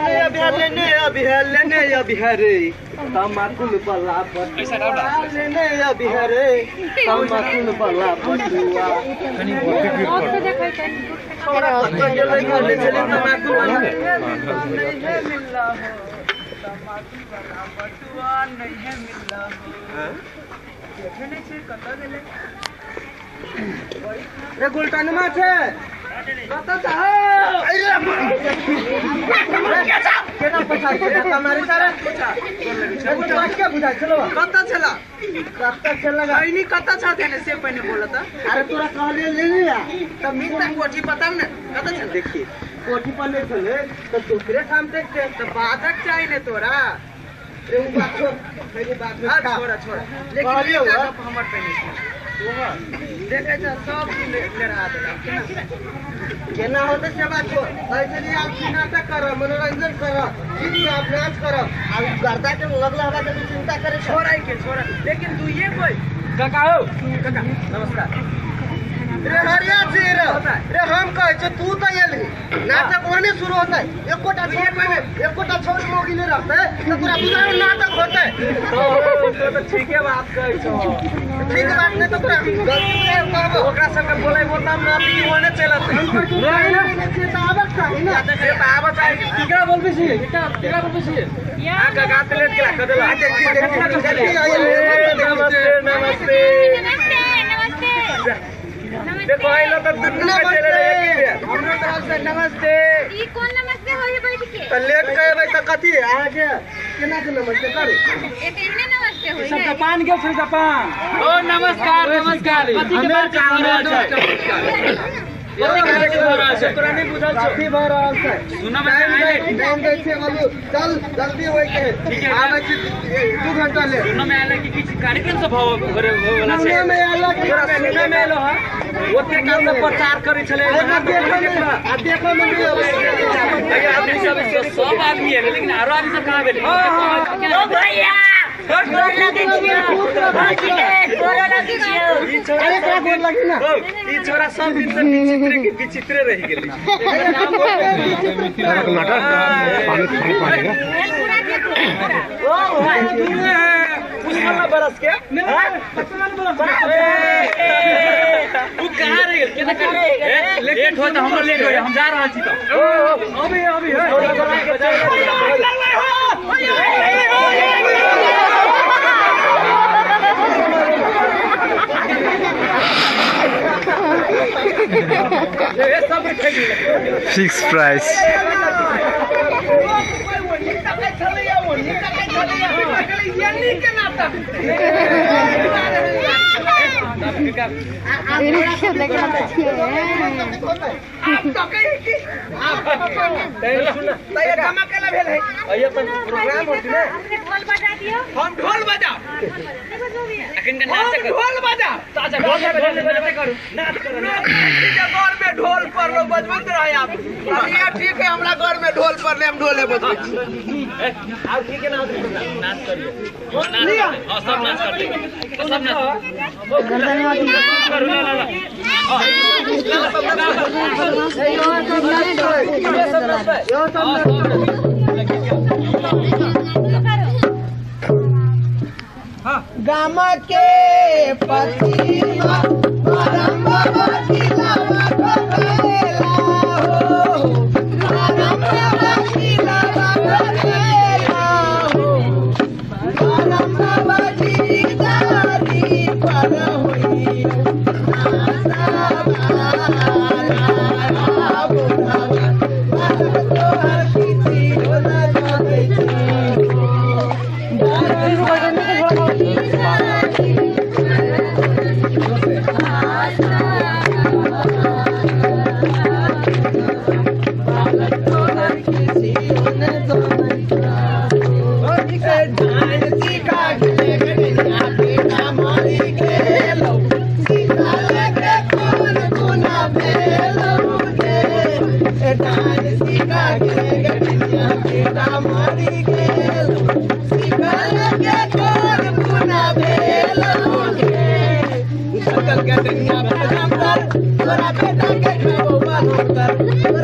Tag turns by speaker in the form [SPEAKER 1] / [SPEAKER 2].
[SPEAKER 1] लेने अभी लेने अभी रे तमाकुल वाला बटुआ लेने अभी रे तमाकुल वाला बटुआ तमाकुल वाला
[SPEAKER 2] तमाकुल वाला बटुआ नहीं है मिलला देखे नहीं छे कत गेले
[SPEAKER 1] रे गुलटनमा छे
[SPEAKER 2] कत जाओ
[SPEAKER 1] अरे केना पछा छे हमारे सारा पूछा के बुझा चलो
[SPEAKER 2] कत छला
[SPEAKER 1] कत छला
[SPEAKER 2] खैनी कत छ देने से पहिने बोलत।
[SPEAKER 1] अरे तोरा कहले ले आ
[SPEAKER 2] त मिलता कोठी पता न कत छल
[SPEAKER 1] देखिए कोठी पर ले चले तो दूसरे ठाम देखते
[SPEAKER 2] त बाधक चाही ने तोरा
[SPEAKER 1] रे उ बात छोड़ पहले बात में
[SPEAKER 2] छोड़ा छोड़ा लेकिन हमर पहिने देखे छ सब लड़ा देला
[SPEAKER 1] केना होते से बात छोड़ ऐसे नहीं आप नाटक कर मनोरंजन कर गीत गाब नाच कर आ गर्दा के लगला हवा के चिंता करे
[SPEAKER 2] छोड़ा के छोड़ा लेकिन दुइये कोई
[SPEAKER 3] काका हो
[SPEAKER 2] काका नमस्कार
[SPEAKER 1] रे हरिया जी रे रे हम कहै छ तू त एलही नाटक ओहने शुरू होतै एकोटा छोड़ एकोटा छोड़ मोगी नै रहतै त तोरा बुझाउ नाटक होतै
[SPEAKER 3] तो त ठीके बात कहै छौ
[SPEAKER 1] ठीक बात नै त तोरा गलती बुझाउ कहबो
[SPEAKER 3] ओकरा सबके बोलैबो तब न कि ओहने चलतै
[SPEAKER 1] नै से त आबक चाही न
[SPEAKER 3] से त आबक चाही केकरा बोलबै छी केकरा बोलबै छी आ काका त लेट गेला कदेला नमस्ते नमस्ते
[SPEAKER 4] नमस्ते
[SPEAKER 3] देखो आइलो त दुन्नू के चले रहे
[SPEAKER 2] हमरो तरफ से नमस्ते।
[SPEAKER 4] ई कोन नमस्ते होई बैठ के
[SPEAKER 1] त लेट कहबै त कथि अहाँ के केना के नमस्ते करू
[SPEAKER 4] ए त इने नमस्ते होई
[SPEAKER 3] सब जापान गेल छै जापान। ओ नमस्कार नमस्कार कथि के बात छै
[SPEAKER 1] तोरा नहीं बुझल छौ कथि भ रहल छै
[SPEAKER 3] सुनब में
[SPEAKER 1] टाइम दै छै बोलू चल जल्दी होय के आबै छी 2 घंटा ले
[SPEAKER 3] सुनब में आयल कि किछ कार्यक्रम सब होय वाला छै
[SPEAKER 1] सुनब में आयल कि
[SPEAKER 3] तोरा सुनब में आयल ह ओते काम त प्रचार करै छलै
[SPEAKER 1] आ देखो में नहीं अबै
[SPEAKER 3] आदमी सब सब आदमी एले लेकिन आरो आदमी सब कहां भेलै।
[SPEAKER 5] ओ भैया गोर लगै छियौ भाजी के गोर लगै छियौ
[SPEAKER 1] अरे का गोर लगी ना
[SPEAKER 3] ई छोरा सब दिन से विचित्र के विचित्र रहि गेलै
[SPEAKER 6] नाटक पानी पानी
[SPEAKER 3] ओ भाई दूर है पुष्पला बरस के तू कहां रह गेल केना कर लेट हो त हमरो लेट हो हम जा रहल छी त ओ अभी अभी
[SPEAKER 6] फिक्स प्राइस
[SPEAKER 2] हम ढोल बजाओ ढोल बजाओ घर में ढोल पर लोग बजबैत रहे आप ठीक है हमरा घर में ढोल पर हम ढोले बजबै छी
[SPEAKER 3] ठीक है नाच करियो सब नाच करते सब नाच
[SPEAKER 2] गाम के पतिमा परम बाबा जिला भेला हो परम बाबा जिला भेला हो परम बाबा जी दारी पर होई
[SPEAKER 1] तोरा बेटा के खाबो बाहर।